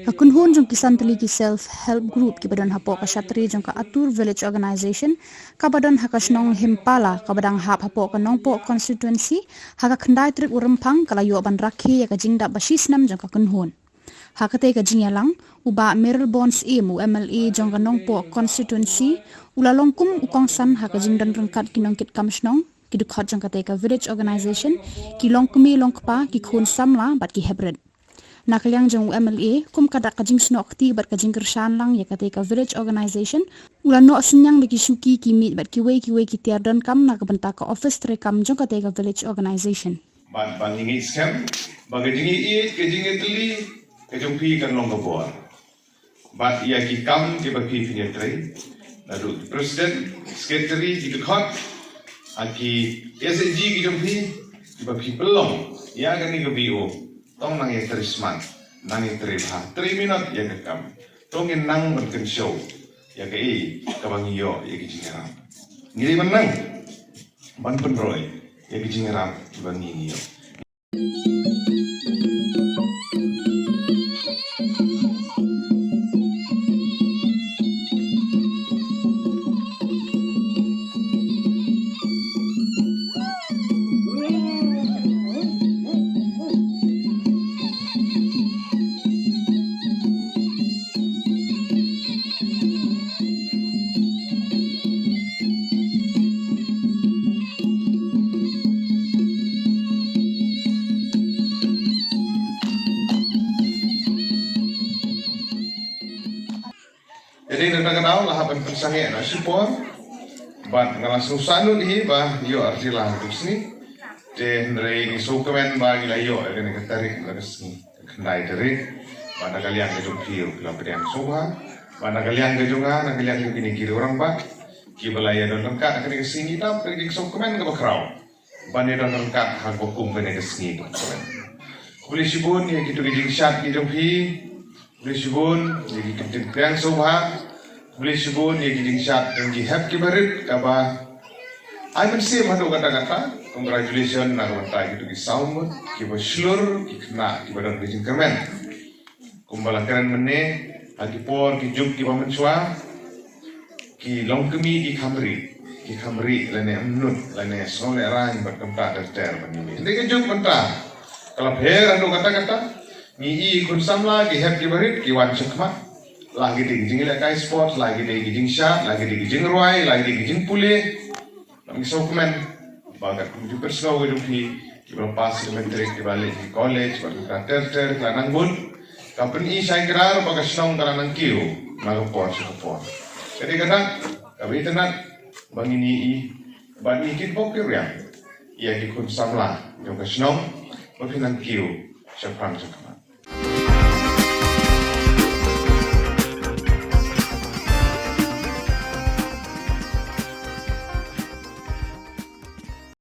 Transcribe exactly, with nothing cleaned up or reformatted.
Ka kynhun jong ki san tylli ki Self Help Group kiba don hapoh ka shatri jong ka Atur Village Organization kaba don ha ka shnong Himpala kaba dang hap hapoh ka Nongpoh Constituency ha ka khyndai tarik u Rymphang ka la ïoh ban rakhe ïa ka jingdap ba shisnem jong ka kynhun. Ha katei ka jingïalang, u Bah Mayralborn Syiem, u M L A jong ka Nongpoh Constituency, u la long kum u kongsan ha ka jingdon ryngkat ki nongkitkam shnong, ki dkhot jong katei ka Village Organization, ki longkmie longkpa, ki khun samla bad ki heprit. Na ka liang jong u M L A, kum ka dak ka jingsnoh kti bad ka jingkyrshan lang ïa katei ka Village Organization, u la noh synñiang da ki shuki, ki miej bad kiwei kiwei ki tiar donkam na ka bynta ka office treikam jong katei ka Village Organization. Bad ba ngi ngeit skhem ba ka jingïeit, ka jingïatylli ka jong phi kan long ka bor. Bad ïa ki kam kiba phi phin ïatrei, naduh ki president, secretary, ki dkhot, ha ki S H G ki jong phi, kiba phi pynlong ïa kane ka V O, tang nang ïatrei smat, nang ïatrei bha, trei minot ïa ka kam. To ngin nang ban kynshew ïa kaei kaba ngi ïoh ïa ki jingïarap. Ngi dei ban nang ban pynroi ïa ki jingïarap kiba ngi ngi ïoh. Ïa dei na kata ka daw la hap ban pynsangeh na shipor bad nga la sngewsih lut hi ba ïoh artylli ha ka sngi. Te hynrei ngi sngewkmen ba ngi la ïoh ïa kane ka tarik, la ka sngi. Khyndai tarik, bad na ka liang ka jong phi ruh phi la pdiang sngewbha, bad na ka liang ka jong nga, na ka liang jong kine ki rangbah kiba la ïadon ryngkat ha kane ka sngi, ngi dap ka jingsngewkmen kaba khraw ban ïadon ryngkat ha kaba kum kane ka sngi kaba khraw. Khublei shibun ïa kito ki jingshad ki jong phi, khublei shibun ïa ki kyntien pdiang sngewbha, khublei shibun ïa ki jingshad jong ki hep kiba rit kaba ai mynsiem haduh katta katta. Congratulations na ka bynta kito ki saw ngut kiba shlur, ki khynnah kiba don ka jingkyrmen. Kumba la kren mynne, ha ki por ki juk kiba mynshuwa, ki longkmie ki kham rieh, ki kham rieh lane ym nud, lane sngewlehraiñ bad kumta ter ter ban ïa mih. Hynrei ka juk mynta ka la pher haduh katta katta. Ngi i khun samla, ki hep kiba rit ki wan shakhmat. La ki dei ki jinglehkai sports, la ki dei ki jingshad, la ki dei ki jingrwai, la ki dei ki jingpule. Ngi sngewkmen ba ka kum ki pyrshah ka jong phi kiba pass ki matric, kiba leit ki college bad kumta ter ter ki la nang bun. Ka pyni shai kdar ba ka shnong ka la nang kiew na ka por sha ka por. Ka dei ka dak kaba itynnad ba ngin ïohi bad ngi kitbok kitrwiang ïa ki khun samla jong ka shnong ba phi nang kiew shaphrang shakhmat.